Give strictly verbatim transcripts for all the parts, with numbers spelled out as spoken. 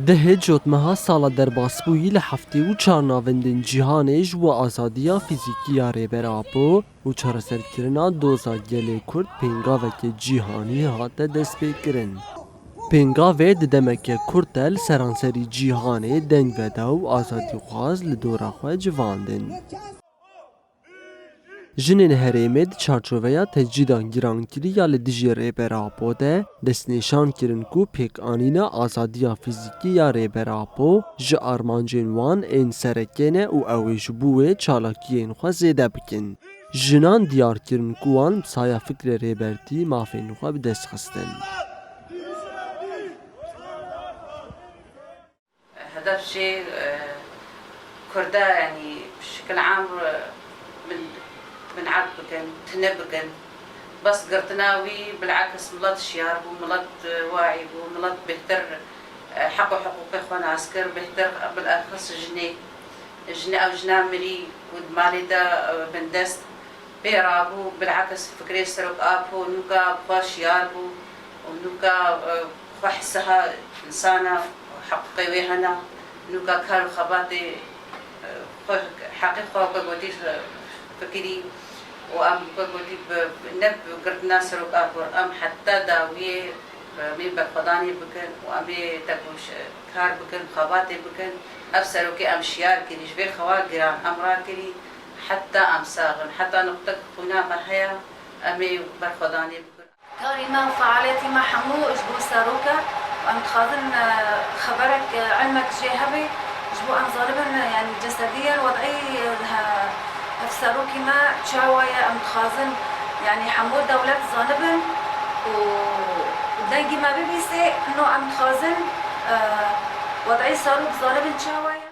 Dehê cotmeha sala derbasbûyî li heftê û çar navendên cîhanê ji bo azadiya fîzîkî ya Rêber Apo û çareserkirina doza gelê Kurd pêngaveke cîhanî hate destpêkirin. Pêngavê di demeke kurt de li seranserî cîhanê deng veda û azadîxwaz li dora xwe civandin. Jinên herêmê di çarçoveya tecrîda girankirî ya li dijî Rêber Apo de destnîşan kirin ku pêkanîna azadiya fîzîkî ya Rêber Apo ji armancên wan ên sereke ne û ew ê ji bo wê çalakiyên xwe zêde bikin. Jinan diyar kirin ku wan bi saya fikrê Rêbertî mafên xwe bi dest xistin. Hedef jê, e, Kurda, yanî bi şikil am, e, bin, bin erd bikin, tune bikin. Bes girtina wî bilakis milet şiyar bû, milet, e, waî bû, milet bêhtir, e, heq û hiqûqê xwe nas kir, bêhtir bilexis jinê, jinê ew jina mirî û di malê de, e, bindest. Pê rabû, bilakis fikrê Serok Apo nûka xwe şiyar bû û nûka, e, xwe hisiha insana, heqûqê wê hene, nûka kar û xebatê, e, xwe, heqê xwe weke gotî, e, fikirî û em weke gotî bi, ne bi girtina Serok Apo, em heta dawiyê, e, em ê berxwedanê bikin û em ê tekoşkar bikin, xebatê bikin. Ev serokê em şiyar kirî, ji vê xewa giran em rakirî. Heta em sax in, heta nuqtek xwîna me heye, em ê berxwedanê bikin. Karê me û fealetî me hemû ji bo serok e. Em dixwazin, e, xeberek, e, ilmek jê hebe, ji bo em zanibin, e, yanî cesediyen wed'î, e, he-, ev serokî me çawa ye, em dixwazin, yanî hemû dewlet zanibin û dengî me bibîsê, no em dixwazin, e, wed'î serok zanibin çawa ye.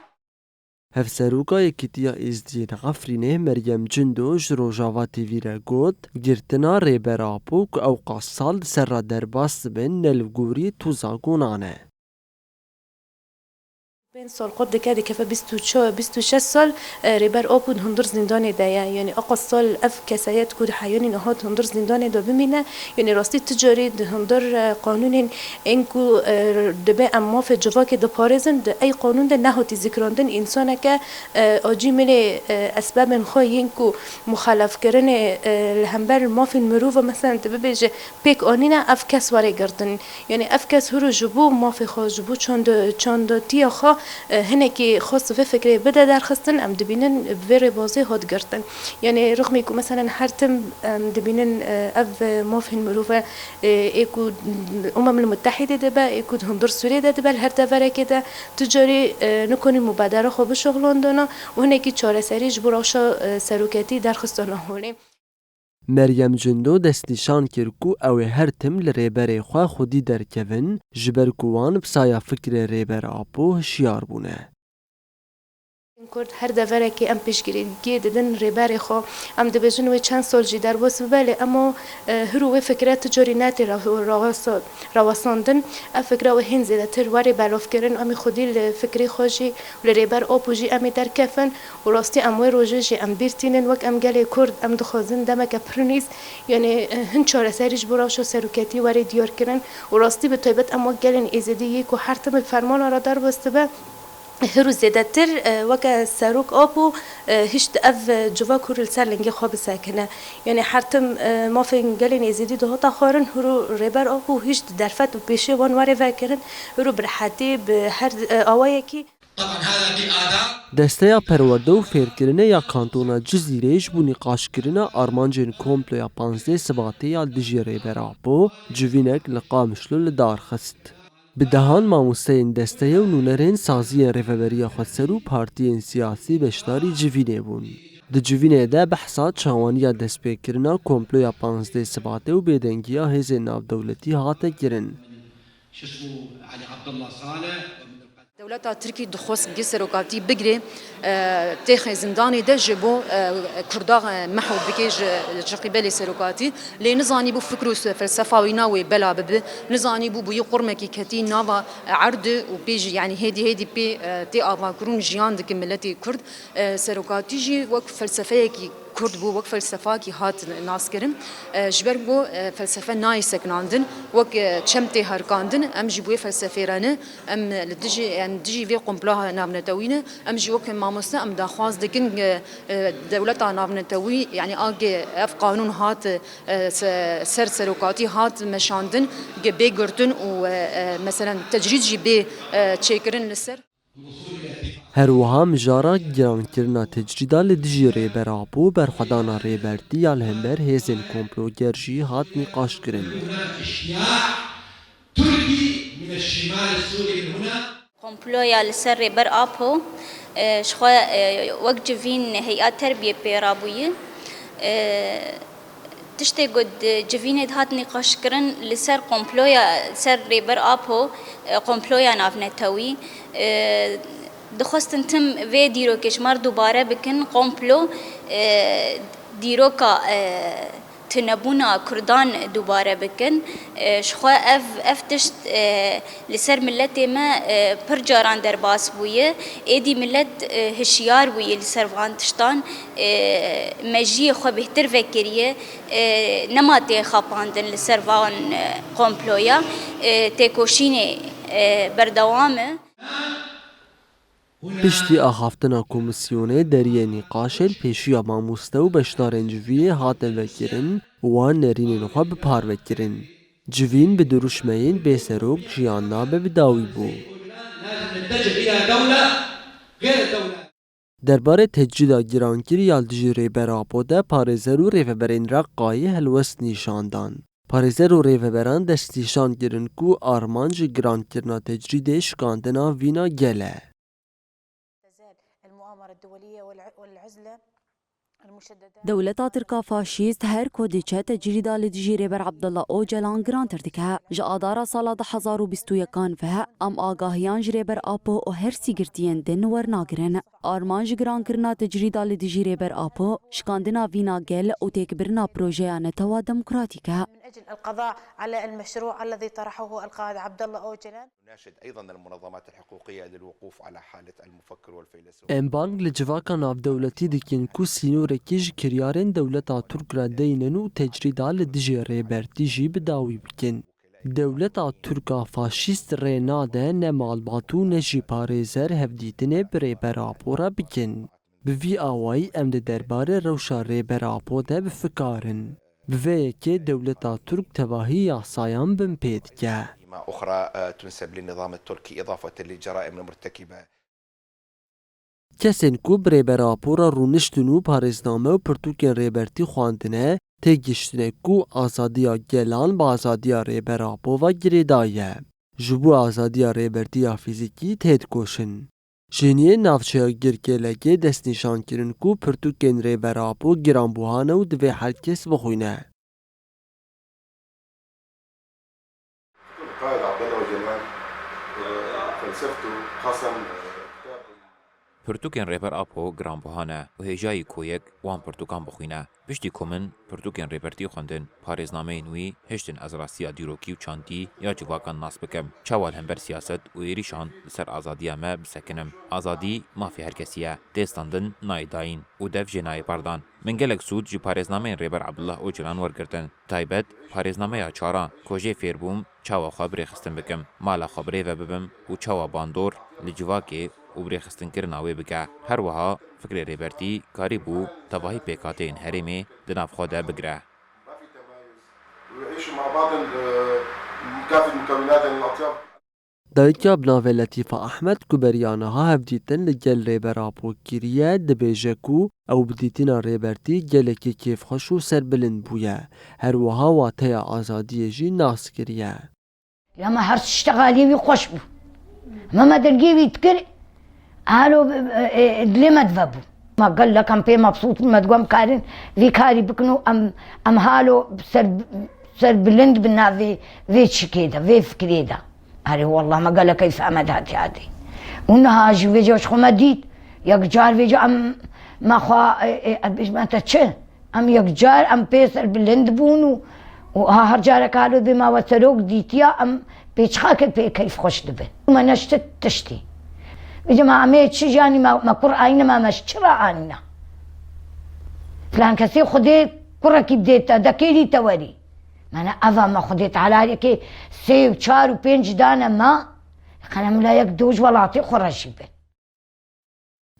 Hevseroka Yekîtiya Êzidiyên Efrînê Meryem Cindo ji Rojava T V re got, girtina Rêber Apo ku ew qas sal di ser re derbas dibin, ne li gorî toza gonan e. Pênc sal qut dike, dikeve bîst û çar, bîst û şeş sal, e, Rêber Apo di hundir zîndanê de ye. Yanî ew qas sal ev kesayet ku di heyonî niha di hundir zîndanê de bimîne, yanî rastî tu carî di hundir, e, qanûnên Ên ku, e, dibe em mafê civakê diparêzin, di ey qanûn de nehatî zikrandin, însaneke, e, acî milê, e, esbabên xwe yên ku muxalefkirinê, e, li hember mafên mirov, mesela tu bibêje pêk anîne, ev kes were girtin. Yanî ev kes hûrû ji bo mafê xwe, ji bo çand-, çandatiya xwe, e, hinekî xwest vê fikrê bide derxistin, em dibînin bi vê rêbazê hat girtin. Yanî rixmê ku mesela her tim em dibînin, e, ev mafên mirov e, ê ku Umemul Mutehîdê de be, ê ku di hundir Sûriyê de dibe, li her deverekê de tu carî, e, nikonî mubadera xwe bişuxlandana û hinekî çareserî ji bo rewşa, e, seroketî derxistana holê. Meryem Cindo destnîşan kir ku ew ê her tim li rêberê xwe xwedî derkevin, ji ber ku wan bi saya fikrê Rêber Apo hişyar bûne. Kurd her deverekê em piştgirî didin rêberê xwe. Em dibêjin wê çend sal jî derbas bibe, lê ema, e, hir û wê fikre tu carî netê re-, rawesa-, rawesandin. Ev fikre wê hên zêdetir were belavkirin. Em ê xwedî li fikrê xwe jî û li Rêber Apo jî em ê derkevin û rastî em wê rojê jî em bîr tînin. Wek em gelê Kurd em dixwazin demeke pir nîz, yanî, e, hin çareserî ji bo rewşa seroketî were diyarkirin û rastî bi taybet em wek gelên Êzidî yê ku her tim bi fermana re derbas dibe, hir û zêdetir, e, weke Serok Apo, e, hişt ev, e, civak hûr li ser lingê xwe bisekine. Yanî her tim, e, mafên gelên Êzidî dihata xwarin, hûr û Rêber Apo hişt derfet û pêşê wan were vekirin, hûr û bi rehetî, bi her, e, awayekî. Desteya Perwerde û Fêrkirinê ya Kantona Cizîrê ji bo nîqaşkirina armancên komploya panzdeh Sibatê ya dijî Rêber Apo civînek li Qamişlo li dar xist. Bi dehan mamosteyên desteyê û nûnerên saziyên Rêveberiya Xweser û partiyên siyasî beşdarî civînê bûn. Di civînê de behsa çawaniya destpêkirina komploya panzdeh Sibatê û bêdengiya hêzên navdewletî hate kirin. Dewleta Tirkî dixwest gi serokatî bigirê, e, têxê zindanê de ji bo, e, Kurda, e, meho bike ji, ji qîbelê serokatî. Lê nizanî bû fikr û se-, felsefa wîna wê bela bibe. Nizanî bû bûyî qurmekî ketî nava, e, erd û pê jî, yanî hêdî hêdî pê, e, tê avakirin jiyan dike miletê Kurd. E, serokatî jî wek felsefeyekî Kurd bû wek felsefakî hat naskirin. E, ji ber ku, e, felsefe nayê sekinandin, wek, e, çem tê herkandin, em jî bi wê felsefê re ne, em li dijî, em dijî vê komploya navnetewî ne, em jî wek mamoste em daxwaz dikin, e, e, dewleta navnetewî, yanî agê ev qanûn hat, e, se-, ser serokatî hat meşandin, ge bê girtin û, e, e, meselen tecrîd jî bê, e, çêkirin li ser. Her wiha mijara girankirina tecrîda li dijî Rêber Apo, berxwedana Rêbertî ya li hember hêzên komploger jî hat nîqaşkirin. Komploya li ser Rêber Apo, e, ji xwe, e, wek civîn Hey'a Terbiyê pê rabûyî. E, Tiştê ku di civînê de hat nîqaşkirin li ser komploya, li ser Rêber Apo, e, komploya navnetewî, e, dixwestin tim vê dîrokê ji me re dubare bikin, komplo, e, dîroka, e, tunebûna Kurdan dubare bikin. E, ji xwe ev, ev tişt, e, li ser miletê me, e, pir caran derbas bûye. Êdî milet, e, hişyar bûye li ser van tiştan. E, mejiyê xwe bêhtir vekiriye. E, nema tê xapandin li ser van, e, komploya. E, têkoşînê, e, berdewam e. Piştî axaftina komîsyonê, deriyê nîqaşên pêşiya mamoste û beşdarên civînê hatin vekirin û wan nerînên xwe bi par vekirin. Civîn bi dirûşmeyên bê serok jiyan nabe bi dawî bû. Derbarê tecrîda girankirî ya li dijî Rêber Apo de parêzer û rêveberên Reqayê helwest nîşan dan. Parêzer û rêveberan destnîşan kirin ku armanc ji girankirina tecrîdê şikandina vîna gel e. Dewleta Tirk a faşîst her ku diçe tecrîda li dijî Rêber Abdullah Ocalan girantir dike. Ji adara sala du hezar û bîst û yekan ve em agahiyan ji Rêber Apo û her sîgirtiyên din wernagirin. Armanc ji girankirina tecrîda li dijî Rêber Apo, şikandina vîna gel û têkbirina projeya netewa demokratîk e. من أجل القضاء على المشروع الذي طرحه القائد عبد الله أوجلان. نناشد أيضًا المنظمات الحقوقية للوقوف على حالة المفكر والفيلسوف. Em bang li civaka navdewletî dikin ku sînorekî ji kiryarên dewleta Tirk re deynin û tecrîda li dijî Rêbertî jî bi dawî bikin. Dewleta Tirk a faşîst rê nade ne malbat û ne jî parêzer hevdîtinê bi Rêber Apo re bikin. Bi vî awayî em di derbarê rewşa Rêber Apo de bi fikar in. Bi vê yekê dewleta Tirk tevahî yasayan binpê dike. جريمة أخرى، آه، تنسب للنظام التركي إضافة للجرائم المرتكبة. Kesên ku bi Rêber Apo re rûniştin û parêzname û pirtûkên Rêbertî xwendine, têgihiştine ku azadiya gelan bi azadiya Rêber Apo ve girêdayî ye. Ji bo azadiya Rêbertî ya fîzîkî têdikoşin. Ji hîniyê navçeya Girkêlekê destnîşan kirin ku pirtûkên Rêber Apo giranbuha ne û divê her kes bixwîne. القائد عبد الله أوجلان، آه، فلسفته قسم، آه، كتاب. Pirtûkên Rêber Apo giranbuha ne û hêjayî ku yek wan pirtûkan bixwîne. Piştî ku min pirtûkên Rêbertî xwendin, parêznameyên wî hiştin ez rastiya dîrokî û çandî ya civakan nas bikim. Çawa li hember siyaset û êrîşan li ser azadiya me bisekinim. Azadî mafê her kesî ye. Tê standin nayê dayîn û dev jê nayê berdan. Min gelek sûd ji parêznameyên Rêber Abdullah Ocalan wergirtin. Taybet parêznameya çaran ku jê fêr bûm çawa xwe bi rêxistin bikim, mala xwe bi rê ve bibim û çawa bandor li civakê û bi rêxistinkirina wê bike. Her wiha fikrê Rêbertî karîbû tevahî pêkhateyên herêmê di nav xwe de bigire. ويعيشوا مع بعض، آه، كافة مكونات الأطياف. Dayika bi navê Letîfa Ehmed ku beriya niha hevdîtin li gel Rêber Apo kiriye, dibêje ku ew bi dîtina Rêbertî gelekî kêfxweş û serbilind bûye. Her wiha wateya azadiyê jî nas kiriye. Ya me her tişta xalî wî xweş bû. Me, me dengê wî dikir, halo, e, e, dilê me dive bû. Me gelek em pê mebsût bûn, me digot em karin vî karî bikin û em, em halo ser, serbilind bin navê vê çikê de, vê fikrê de. Erê wallah me gelek keyfa me dihat yadê. Û niha jî vêca ji xwe me dît, yek car vêca em me xwe, e, e, ez bêjim te çi? Em yek car em pê serbilind bûn û, û ha her careke halo dê me we serok dîtiya em pê çiqake pê keyfxweş dibin. Me neşt tiştî. Vêca me em ê çi janî me, me kur anîne me, me ji çi re anîne? Filan kesê Xwedê kurekî bidê te, dekêrî te werî. Mane eva me Xwedê Teala yekê sê û çar û pênc dane me, qenem la yek doj welatê xwe re jî bin.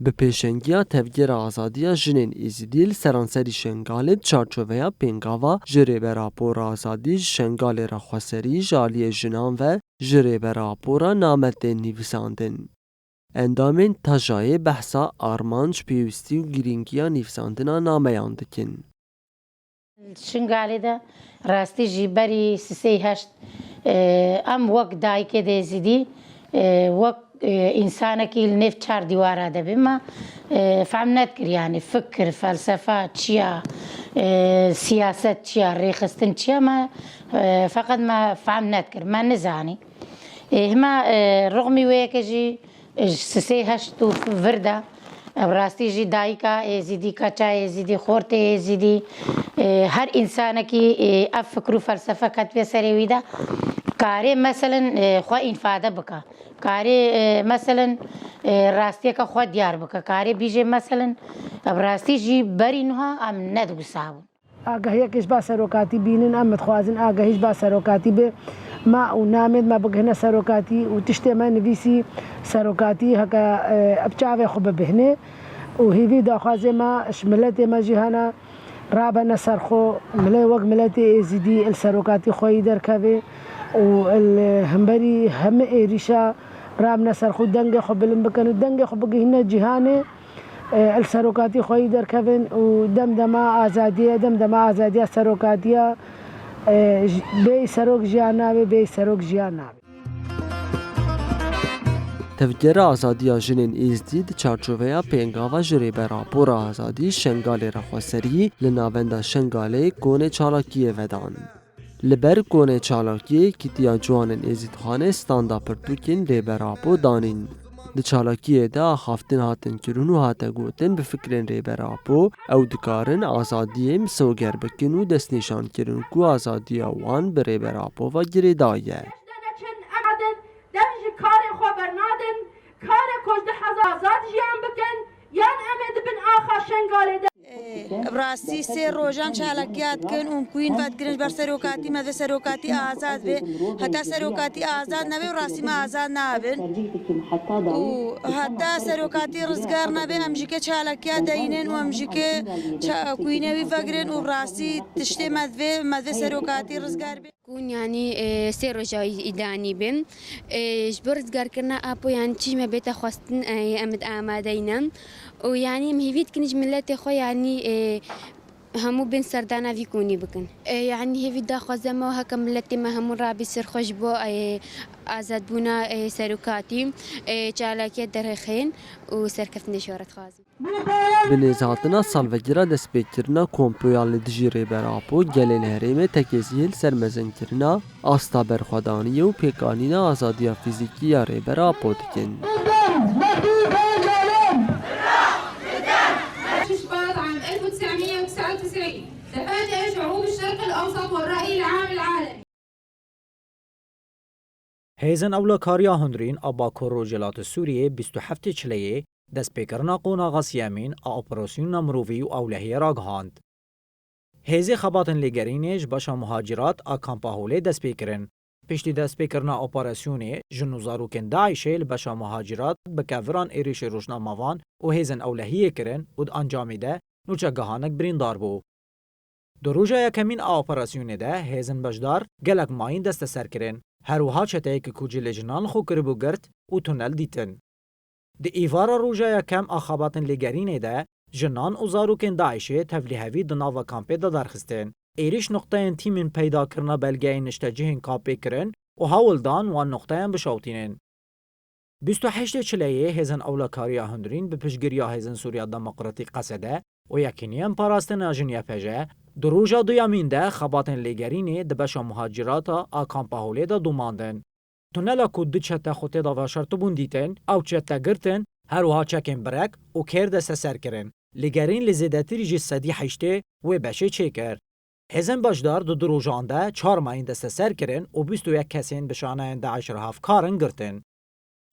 Bi pêşengiya Tevgera Azadiya Jinên Êzidî li seranserî Şengalê di çarçoveya pêngava Ji Rêber Apo re Azadî ji Şengalê re xweserî ji aliyê jinan ve Ji Rêber Apo re name tên nivîsandin. Endamên tajayê behsa armanc, pêwîstî û girîngiya nivîsandina nameyan dikin. Li Şingalê de rastî jî berî sisê heşt, e, em wek dayikê de Êzidî, e, wek, e, însanekî li nêv çar dîwara de bî me, e, fehm nedikir, yanî fikir, felsefa çi ya, e, siyaset çi ya, rêxistin çi ya, me, e, feqet me fehm nedikir, me nizanî. Ê, hima, e, rixmî wê yekê jî, e, ji sisê heşt û vir de, e, bi rastî jî dayika Êzidî, keça Êzidî, xortê Êzidî, e, her însanekî, e, ev fikir û felsefe ketibe serê wî de, karê meselen, e, xwe înfade bike. Karê, e, meselen, e, rastiyeke xwe diyar bike. Karê bîjê meselen, e, bi rastî jî berî niha em ne diwisabûn. Agahiyekê ji ba serokatî bînin, em dixwazin agahî ji ba serokatî bê. Me û namêd me bigihine serokatî û tiştê me nivîsî serokatî heke, e, bi çavê xwe bibihne û hêvî daxwazê me ji miletê me jî hene, rabene ser xwe, mile-, wek miletê Êzidî li serokatî xweyî derkeve û li hemberî hemî êrîşa rabine ser xwe, dengê xwe bilind bikin û dengê xwe bigihîne cîhanê. E, li serokatî xweyî derkevin û dem dema azadiyê, dem dema azadiya serokatiya, e, j-, bêyî serok jiyan nabe, bêyî serok jiyan nabe. Tevgera Azadiya Jinên Êzdî di çarçoveya pêngava Ji Rêber Apo re Azadî Şengalê re xweserî li Navenda Şengalê konê çalakiyê vedan. Li ber konê çalakiyê kitiya ciwanên Êzîdxanê standa pirtûkên Rêber Apo danîn. Di çalakiyê de axaftin hatin kirin û hate gotin bi fikrên Rêber Apo ew dikarin azadiyê misoger bikin û destnîşan kirin ku azadiya wan bi Rêber Apo ve girêdayî ye. Dev ji karê xwe bernadin, karê ku ji dih hezar azad jiyan bikin, yan em ê di bin axa Şengalê de. Bi rastî sê rojan çalakiya dikin û em kûyîn vedigirin ji ber serokatî me divê serokatî azad be. Heta serokatî azad nebe û rastî me azad nabin. Û heta serokatî rizgar nebe em jî ke çalakiya deyînin û em jî ke ça-, kûyînê wî vegirin û bi rastî tiştê me divê, me divê serokatî rizgar be. Kûn yanî, e, sê roja îdanî bin. E, ji bo rizgarkirina Apo yanî çi ji me bête xwestin, e, em id amade ne. Û yanî em hêvî dikin ji miletê xwe yanî, e, hemû bên serdana vî kûnî bikin. E, yanî hêvî daxwaze me heke miletê me hemû rabî ser xwe ji bo, e, azadbûna, e, serokatî, e, çalakiye derxên û serkeftinê ji we re dixwazim. Bi nêzhatina salvegera destpêkirina komploya li dijî Rêber Apo, gelên herêmê tekêziyê li ser mezinkirina asta berxwedaniyê û pêkanîna azadiya fîzîkî ya Rêber Apo dikin. شباط عام ألف وتسعمية وتسعة وتسعين، تفاجأ شعوب الشرق الأوسط والرأي العام العالمي. Hêzên Ewlekariya Hundirîn a Bakur Rojhilatê Sûriyê bîst û heftê Çileyê destpêkirina qonaxa siyemîn a operasyona mirovî û ewlehiyê ragihand. Hêzê Xebatên Lêgerînê ji beşa muhacirat a Kampa Holê dest pê kirin. Piştî destpêkirina operasyonê, jin û zarokên DAIŞê li beşa muhacirat bi keviran êrişê rojnamevan û hêzên ewlehiyê kirin û di encamê de nûçegihanek birîndar bû. Di roja yekemîn a operasyonê de hêzên beşdar gelek mayîn desteser kirin. Her wiha çeteyekî ku cilê jinan li xwe kiribû girt û tunel dîtin. Di êvara roja yekem a xebatên lêgerînê de jinan û zarokên DAIŞê tevlîhevî di nava kampê de derxistin. Êrîş nuqteyên tîmên peydakirina belgeyên niştecihên kampê kirin û hewl dan wan nuqteyan bişawitînin. Bîst û heştê Çileyê hêzên ewlekariya hundirîn bi piştgiriya Hêzên Sûriya Demokratîk, Qesede, û Yekîniyên Parastina Jin, YPJ, di roja duyemîn de xebatên lêgerînê di beşa muhacirata a Kampa Holê de domandin. Tunela ku du çete xwe tê de veşartibûn dîtin, ew çete girtin, her wiha çekên birek û kêr desteser kirin. Lêgerîn li zêdetirî ji sedî heştê wê beşê çêkir. Hêzên beşdar di du rojan de çar mayîn desteser kirin û bîst û yek kesên bi şaneyên DAIŞ re hevkar in girtin.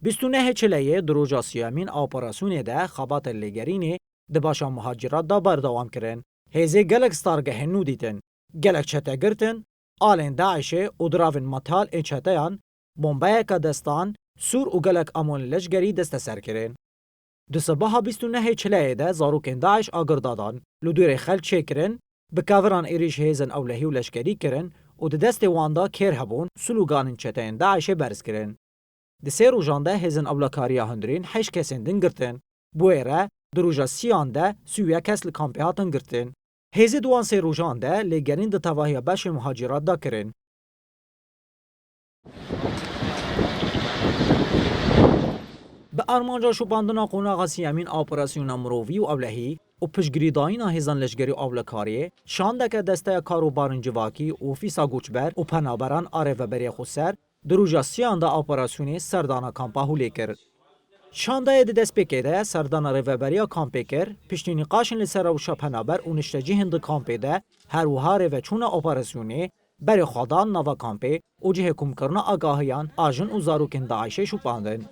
Bîst û nehê Çileyê di roja siyemîn a operasyonê de xebatên lêgerînê di beşa muhacirat de berdewam kirin. Hêzê gelek stargehên nû dîtin, gelek çete girtin, alên DAIŞê û diravên metal ên çeteyan, bombeyeke destan, sûr û gelek amûn leşgerî desteser kirin. Di sibaha bîst û nehê çileyê de zarokên DAIŞ agir dadan, li dûrê xelk çêkirin, bi keviran êrîş hêzên ewlehî û leşkerî kirin û di destê wan de kêr hebûn, sloganên çeteyên DAIŞê berz kirin. Di sê rojan de hêzên ewlekariya hundirîn heşt kesên din girtin. Bi wê re di roja siyan de sî û yek kes li kampê hatin girtin. Hêzê di wan sê rojan de lêgerîn di tevahiya beşên muhacîrat de kirin. Bi armanca şopandina qonaxa siyemîn a operasyona mirovî û ewlehî û piştgirîdayîna hêzên leşgerî û ewlekariyê, şandeke desteya karûbarên civakî û ofîsa koçber û penaberan a Rêveberiya Xweser di roja siyan de operasyonê serdana kampa Holê kir. Şandeyê di destpêkê de serdana rêveberiya kampê kir, piştî nîqaşên li ser rewşa penaber û niştecihên di kampê de, her wiha rêveçûna operasyonê, berê xwe dan nava kampê û cihê komkirina agahiyan a jin û zarokên DAIŞê şopandin.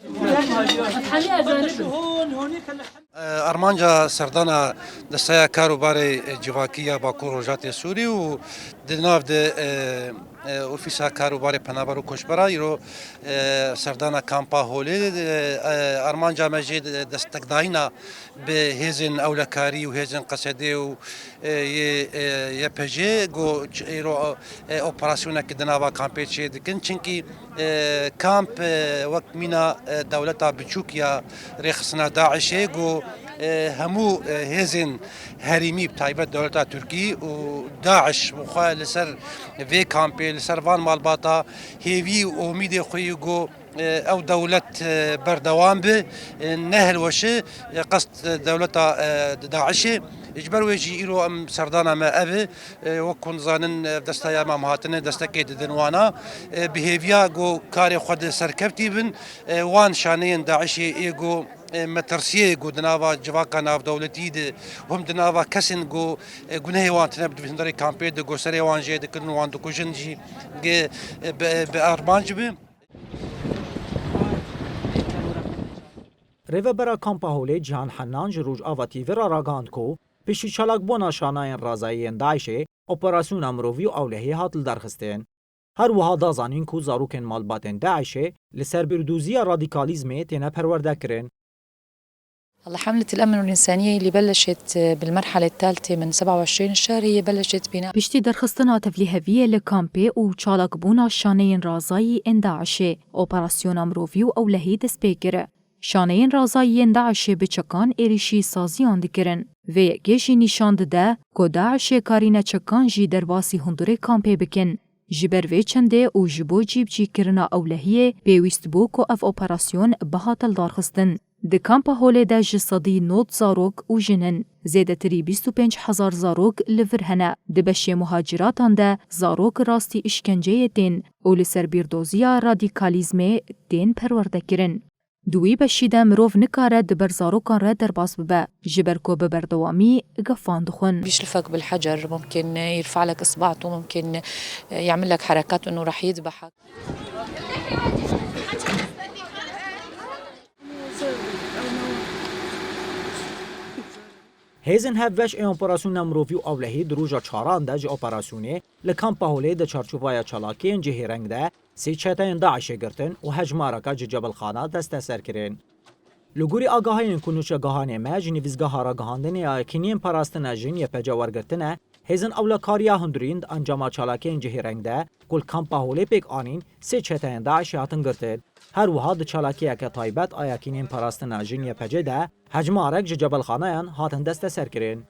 Armanca serdana Desteya Kar û Barê Civakî ya Bakur Rojatê Sûrî û di nav de, e, e, Ofîsa Kar û Barê Penaber û Koçbera îro, e, serdana kampa Holê, e, e, armanca me jê destekdayîna bi hêzên ewlekarî û hêzên Qesedê û, e, yê, e, Y P G, go ç-, îro, e, operasyonekî di nava kampê çê dikin. Çinkî, e, kamp, e, wek mîna, e, dewleta biçûk ya rêxistina DAIŞê, go, e, hemû, e, hêzên herêmî, bi taybet dewleta Tirkî û DAIŞ bi xwe li ser vê kampê, li ser van malbata hêvî û omîdê xwe yî go, e, ew dewlet, e, berdewam bi, e, nehilweşi, e, qest dewleta, e, DAIŞê. Ji ber wê jî îro em serdana me ev e, e, wek hûn dizanin, e, desteya me em hatine destekê didin wana, e, bi hêviya go karê xwe de serkevtî bin, e, wan şaneyên DAIŞê ê go, e, metirsiyê go di nava civaka navdewletî de, hûn di nava kesên go, e, gunehê wan tine bi hundirê kampê de go serê wan jê dikirin, wan dikujin jî, ge, e, bi, bi armanc bi. Rêvebera Kampa Holê Cihan Hennan ji Rojava T V re ragihand ku piştî çalakbûna şanayên razayî yên DAIŞê, operasyona mirovî û ewlehî hat lidarxistin. Her wiha da zanîn ku zarokên malbatên DAIŞê li ser bîrdoziya radîkalîzmê têne perwerdekirin. هلا حملة الأمن والإنسانية اللي بلشت بالمرحلة الثالثة من سبعة وعشرين الشهر هي بلشت بناء Piştî derxistina tevlîheviyê li kampê û çalakbûna şaneyên razayî ên DAIŞê, operasyona mirovî û ewlehî dest pê kir. Şaneyên razayî yên DAIŞê bi çekan êrîşî saziyan dikirin. Vê yekê jî nîşan dide ku DAIŞê karîne çekan jî derbasî hundirê kampê bikin. Ji ber vê çendê û ji bo cîbicîkirina ewlehiyê pêwîst bû ku ev operasyon bihat lidarxistin. Di kampa Holê de ji sedî nod zarok û jin in. Zêdetirî bîst û pênc hezar zarok li vir hene. Di beşê muhaciratan de zarok rastî îşkenceyê tên û li ser bîrdoziya radîkalîzmê tên perwerdekirin. Di wî beşî de mirov nikare di ber zarokan re derbas bibe, ji ber ku bi berdewamî gefan dixwin. بيشلفك بالحجر، ممكن يرفع لك إصبعته، ممكن يعمل لك حركات إنه رح يذبحك. Hêzên hevbeş ên operasyona mirovî û ewlehî di roja çaran de ji operasyonê li kampa Holê di çarçovaya çalakiyên cihêreng de sê çeteyên DAIŞê girtin û hejmareke ji Cebilxana desteser kirin. Li gorî agahiyên ku nûçegihanê me ji Nivîsgeha Ragihandinê ya Yekîniyên Parastina Jin Y P C wergirtine, hêzên ewlekariya hundirîn di encama çalakiyên cihêreng de ku li kampa Holê pêk anîn, sê çeteyên DAIŞê hatin girtin. Her wiha di çalakiyeke taybet a Yekîniyên Parastina Jin Y P C de hejmarek ji Cebilxanayan hatin desteserkirin.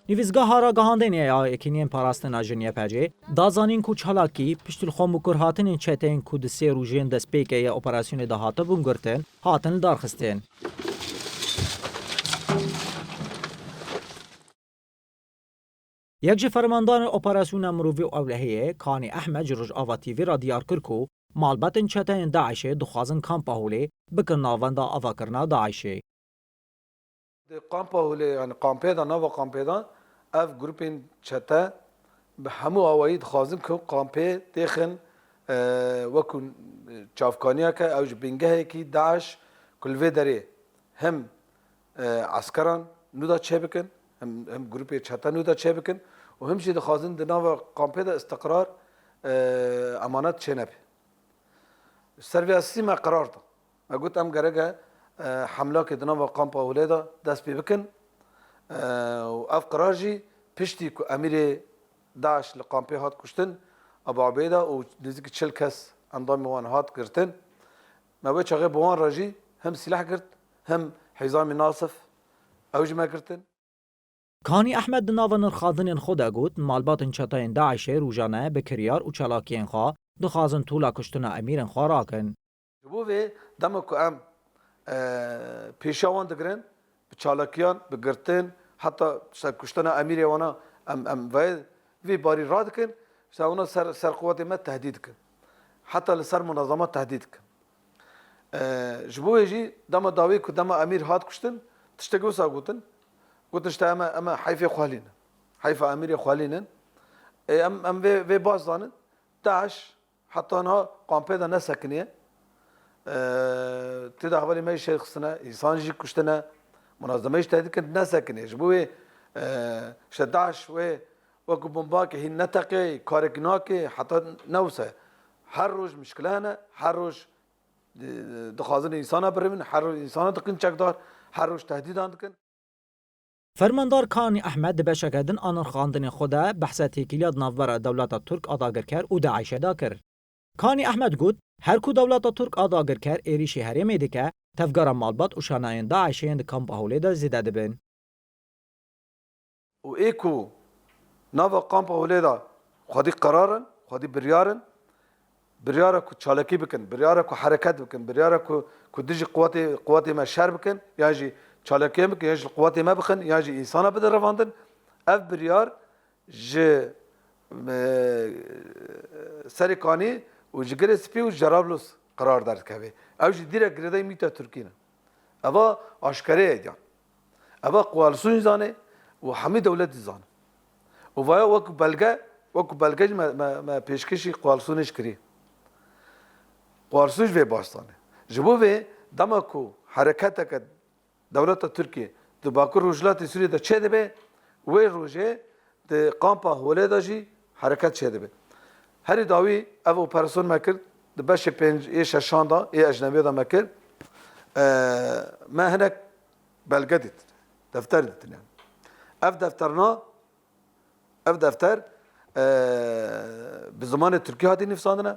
Nivîsgeha Ragihandinê ya Yekîniyên Parastina Jin Y P C da zanîn ku çalakî piştî li xwe mikurhatinên çeteyên ku di sê rojên destpêkê ya operasyonê de hatibûn girtin, hatin lidarxistin. Yek ji fermandarên operasyona mirovî û ewlehiyê Kanî Ehmed ji Rojava T V re diyar kir ku malbatên çeteyên DAIŞê dixwazin kampa Holê bikin navenda avakirina DAIŞê. Di kampa Holê, yani kampê de, nava kampê de ev grûpên çete bi hemû awayî dixwazin ku kampê têxin, e, wekû çavkaniyeke, ew ji bingehekî DAIŞ ku li vê derê him, e, eskeran nû de çêbikin, Him, him grûpê çete nû de çêbikin û him jî dixwazin di nava kampê de istiqrar, e, emanet çênebe. Ji ser vê esasî me qerar da. Me got em gerek e, e, hemlakê di nava kampa Holê de dest pê bikin. E, û ev qerar jî piştî ku emîrê DAIŞ li kampê hat kuştin, Abu Ubeyda û nêzîkî çil kes endamê wan hat girtin. Me wê çaxê bi wan re jî him sîleh girt, him Hîzamî Nasif, ew jî me girtin. Kanî Ehmed di nava nirxandinên xwe de got, malbatên çeteyên DAIŞê rojane bi kiryar û çalakiyên xwe dixwazin tola kuştina emîrên xwe rakin. Ji bo vê dema ku em, e, pêşiya wan digirin, bi çalakiyan, bi girtin, heta ser kuştina emîrê wana em, em vê, vê barî radikin, ji wana ser, ser quwetê me tehdît dikin. Heta li ser munezema tehdît dikin. E, ji bo wê jî dema dawî ku dema emîr hat kuştin, tiştek wisa gotin. Gotin işte em, em heyfê xwelî ne. Heyfa emîrê xwelî ne. E, em, em vê, vê baş zanin. DAIŞ heta niha kampê de nesekiniye. E, tê de hevalê me jî şehîd xistine, însan jî kuştine, munazeme jî tehdît kirin, nesekiniye. Ji bo wê, e, işte DAIŞ wê wekî bombakê hîn neteqê, karekî nake, heta ne wisa ye. Her roj mişkile hene, her roj, e, dixwazin însana birevin, her roj însana dikin çekdar, her roj tehdîdan dikin. Fermandar Kanî Ehmed di beşeke din a nirxandinê xwe de behsa têkiliya di navbera dewleta Tirk a dagirker û DAIŞê de kir. Kanî Ehmed got, her ku dewleta Tirk a dagirker êrîşî herêmê dike, tevgera malbat û şanayên DAIŞê yên di kampa Holê de zêde dibin. Û ê ku nava kampa Holê de xwedî qerar in, xwedî biryar in, biryara ku çalakî bikin, biryara ku hereket bikin, biryara ku, ku dijî quwetê, quwetê me şer bikin, yan jî çalakiyê bikin, yan jî li quwetê me bixin, yan jî însana bidin revandin. Ev biryar ji, e, Serê Kanî û ji Girê Spî û Cerablos qerar derdikeve. Ew jî direk girêdayî mîta Tirkî ne. Eva aşkere ye diyan. Eva koalîsyon zane û hemî dewlet dizane. Û vaya wekî belge, wekî belge jî me, me, me pêşkêşî koalîsyonê jî kirî. Koalîsyon jî vê baş zane. Ji bo vê dema ku hereketeke dewleta Tirkiyê di Bakur Rojhilatê Sûriyê de çêdibe, wê rojê di kampa Holê de jî hereket çêdibe. Herî dawî ev operasyon me kir, di beşê pênc ê şeşan de, ê ecnebiyê de me kir. E, me hinek belge dîtin, defter dîtin yani. Ev defterna, ev defter, e, bi zimanê tirkî hatî nivîsandine.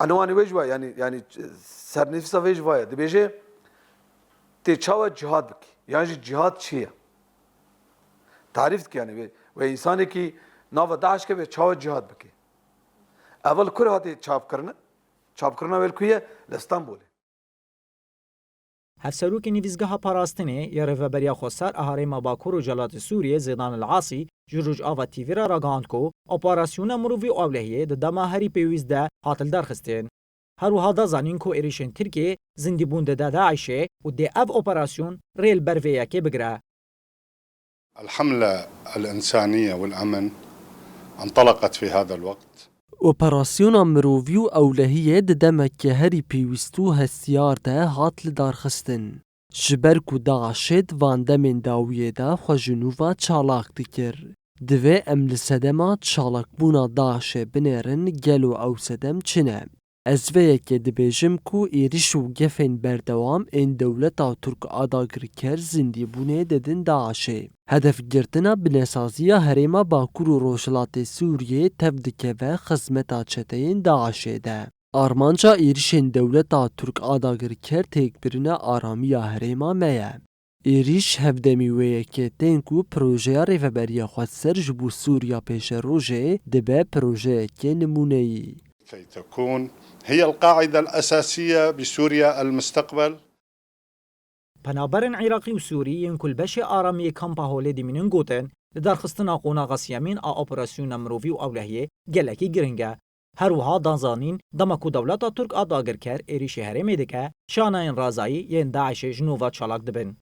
Enwanî wê jî wa, yani, yani sernivîsa wê jî wa ye. Dibêje, tê çawa cihad bikî? Yan jî cihad çi ye? Tarîf dike yani wê, wê însanekî nava DAIŞ ke wê çawa cihad bikî? Ev li kur hatî çapkirine? Çapkirina wê li ku ye? Li Stenbolê. Hevserokê Nivîsgeha Parastinê ya Rêveberiya Xweser a Herêma Bakur û Rojhilatê Sûriyê Zêdan El Asî ji Rojava T V re ragihand ku operasyona mirovî û ewlehiyê di dema herî pêwîst de hat lidarxistin. Her wiha da zanîn ku êrîşên Tirkiyê zindîbûn dide DAIŞê û dê ev operasyon rê li ber vê yekê bigire. الحملة الإنسانية والأمن انطلقت في هذا الوقت. Operasyona mirovî û ewlehiyê di demeke herî pêwîst û hestiyar de hat lidarxistin. Ji ber ku DAIŞê di van demên dawiyê de xwe ji nû ve çalak dikir. Divê em li sedema çalakbûna DAIŞê binêrin, gelo ew sedem çi ne? Ez vê yekê dibêjim ku êrîş û gefên berdewam ên dewleta Tirk a dagirker zindîbûnê didin DAIŞê. Hedefgirtina binesaziya herêma Bakur û Rojhilatê Sûriyê tev dikeve xizmeta çeteyên DAIŞê de. Armanca êrîşên dewleta Tirk a dagirker têkbirina aramiya herêma me ye. Êrîş hevdemî wê yekê tên ku projeya Rêveberiya Xweser ji bo Sûriya pêşerojê dibe projeyeke nimûneyî. كي تكون هي القاعدة الأساسية بسوريا المستقبل. Penaberên Iraqî û Sûrî yên ku li beşê aramiyê kampa Holê dimînin gotin, lidarxistina qonaxa siyemîn a operasyona mirovî û ewlehiyê gelekî giring e. Her wiha da zanîn, dema ku dewleta Tirk a dagirker êrîşê herêmê dike, şanayên razayî yên DAIŞê ji nû ve çalak dibin.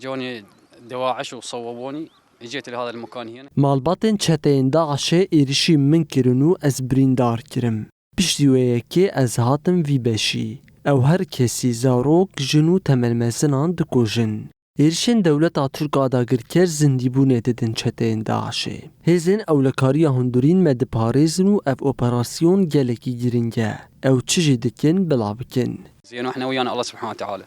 جوني دواعش وصوبوني، اجيت لهذا المكان هنا. Malbatên çeteyên DAIŞê êrîşî min kirin û ez birîndar kirim. Piştî wê yekê ez hatim vî beşî. Ew her kesî, zarok, jin û temelmezinan dikujin. Êrişên dewleta Tirk a dagirker zindîbûnê didin çeteyên DAIŞê. Hêzên ewlekariya hundirîn me diparêzin û ev operasyon gelekî girîng e. Ew çi jî dikin, bila bikin. زينو، احنا ويانا الله سبحانه وتعالى.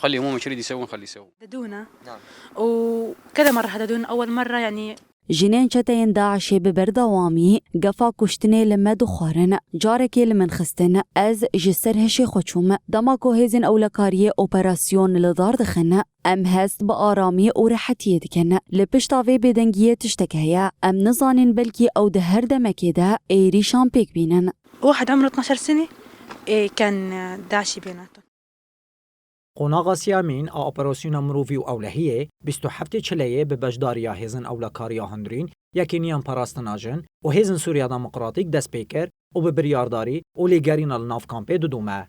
خليهم هم شريد يسوون، خلي يسوون. ددونا. نعم. وكذا مرة هددونا، أول مرة يعني. Jinên çeteyên DAIŞê bi berdewamî gefa kuştinê li me dixwarin. Carekê li min xistin. Ez ji ser hişê xwe çûm. Dema ku hêzên ewlekariyê operasyon li dar dixin, em hest bi aramiyê û rehetiyê dikin. Li pişta vê bêdengiyê tiştek heye. Em nizanin belkî ew di her demekê de êrîşan pêk bînin. واحد عمره اثناعش سنة، إيه، كان داعشي بيناتهم. Qonaxa siyamîn a operasyona mirovî û ewlehiyê bîst û heftê Çileyê bi beşdariya hêzên ewlekariya hundirîn, Yekîniyan Parastina Jin û Hêzên Sûriya Demokratîk dest pê kir û bi biryardarî û lêgerîna li nav kampê didome.